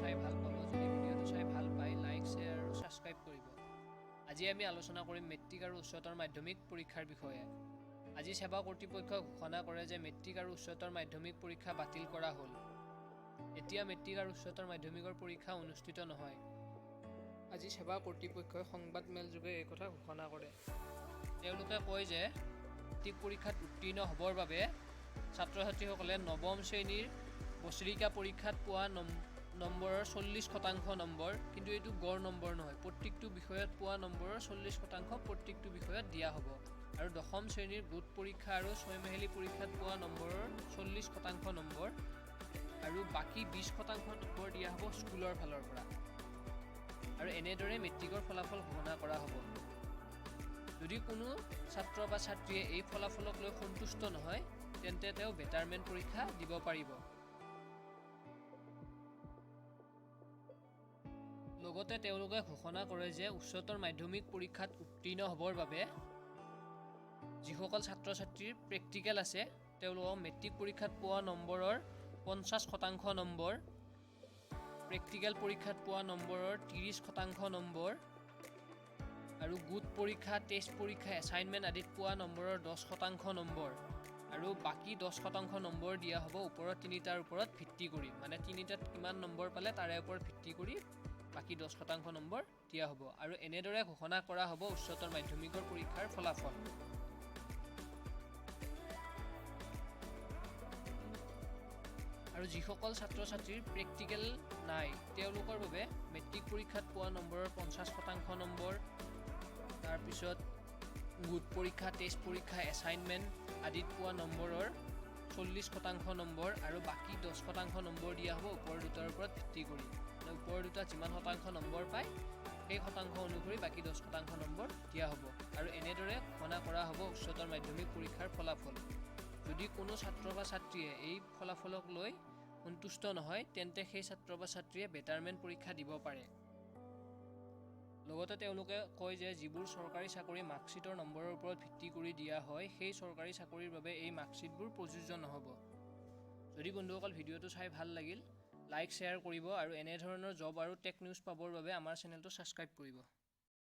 চাই ভাল পাব। যদি ভিডিঅ'টো চাই ভাল পায়, লাইক, শ্বেয়াৰ আৰু ছাবস্ক্ৰাইব কৰিব। আজি আমি আলোচনা কৰিম মেট্ৰিক আৰু উচ্চতৰ মাধ্যমিক পৰীক্ষাৰ বিষয়ে। আজি ছেবা কৰ্তৃপক্ষই ঘোষণা কৰে যে মেট্ৰিক আৰু উচ্চতৰ মাধ্যমিক পৰীক্ষা বাতিল কৰা হ'ল। এতিয়া মেট্ৰিক আৰু উচ্চতৰ মাধ্যমিকৰ পৰীক্ষা অনুষ্ঠিত নহয়। আজি ছেবা কৰ্তৃপক্ষই সংবাদমেলযোগে এই কথা ঘোষণা কৰে। তেওঁলোকে কয় যে মেট্ৰিক পৰীক্ষাত উত্তীৰ্ণ হ'বৰ বাবে ছাত্ৰ ছাত্ৰীসকলে নৱম শ্ৰেণীৰ বছৰেকীয়া পৰীক্ষাত পোৱা নম্বৰৰ 40% নম্বৰ, কিন্তু এইটো গড় নম্বৰ নহয়, প্ৰত্যেকটো বিষয়ত পোৱা নম্বৰৰ 40% প্ৰত্যেকটো বিষয়ত দিয়া হ'ব আৰু দশম শ্ৰেণীৰ গোট পৰীক্ষা আৰু ছয়মাহিলী পৰীক্ষাত পোৱা নম্বৰৰ 40% নম্বৰ আৰু বাকী 20% নম্বৰ দিয়া হ'ব স্কুলৰ ফালৰ পৰা। আৰু এনেদৰে মেট্ৰিকৰ ফলাফল ঘোষণা কৰা হ'ব। যদি কোনো ছাত্ৰ বা ছাত্ৰীয়ে এই ফলাফলক লৈ সন্তুষ্ট নহয়, তেন্তে তেওঁ বেটাৰমেণ্ট পৰীক্ষা দিব পাৰিব। লগতে তেওঁলোকে ঘোষণা কৰে যে উচ্চতৰ মাধ্যমিক পৰীক্ষাত উত্তীৰ্ণ হ'বৰ বাবে যিসকল ছাত্ৰ ছাত্ৰীৰ প্ৰেক্টিকেল আছে, তেওঁলোকক মেট্ৰিক পৰীক্ষাত পোৱা নম্বৰৰ 50% নম্বৰ, প্ৰেক্টিকেল পৰীক্ষাত পোৱা নম্বৰৰ 30% নম্বৰ আৰু গোট পৰীক্ষা, টেষ্ট পৰীক্ষা, এছাইনমেণ্ট আদিত পোৱা নম্বৰৰ 10% নম্বৰ আৰু বাকী 10% নম্বৰ দিয়া হ'ব ওপৰৰ তিনিটাৰ ওপৰত ভিত্তি কৰি, মানে তিনিটাত কিমান নম্বৰ পালে তাৰে ওপৰত ভিত্তি কৰি বাকী 10% নম্বৰ দিয়া হ'ব। আৰু এনেদৰে ঘোষণা কৰা হ'ব উচ্চতৰ মাধ্যমিকৰ পৰীক্ষাৰ ফলাফল। আৰু যিসকল ছাত্ৰ ছাত্ৰীৰ প্ৰেক্টিকেল নাই, তেওঁলোকৰ বাবে মেট্ৰিক পৰীক্ষাত পোৱা নম্বৰৰ 50% নম্বৰ, তাৰপিছত গোট পৰীক্ষা, টেষ্ট পৰীক্ষা, এছাইনমেণ্ট আদিত পোৱা নম্বৰৰ 40% নম্বৰ আৰু বাকী 10% নম্বৰ দিয়া হ'ব ওপৰৰ দুটাৰ ওপৰত ভিত্তি কৰি, মানে ওপৰৰ দুটা যিমান শতাংশ নম্বৰ পায়, সেই শতাংশ অনুসৰি বাকী 10% নম্বৰ দিয়া হ'ব। আৰু এনেদৰে ঘোষণা কৰা হ'ব উচ্চতৰ মাধ্যমিক পৰীক্ষাৰ ফলাফল। যদি কোনো ছাত্ৰ বা ছাত্ৰীয়ে এই ফলাফলক লৈ সন্তুষ্ট নহয়, তেন্তে সেই ছাত্ৰ বা ছাত্ৰীয়ে বেটাৰমেণ্ট পৰীক্ষা দিব পাৰে। লগতে তেওঁলোকে কয় যে যিবোৰ চৰকাৰী চাকৰি মাৰ্কশ্বিটৰ নম্বৰৰ ওপৰত ভিত্তি কৰি দিয়া হয়, সেই চৰকাৰী চাকৰিৰ বাবে এই মাৰ্কশ্বিটবোৰ প্ৰযোজ্য নহ'ব। যদি বন্ধুসকল ভিডিঅ'টো চাই ভাল লাগিল, লাইক, শ্বেয়াৰ কৰিব আৰু এনেধৰণৰ জব আৰু টেক নিউজ পাবৰ বাবে আমাৰ চেনেলটো ছাবস্ক্ৰাইব কৰিব।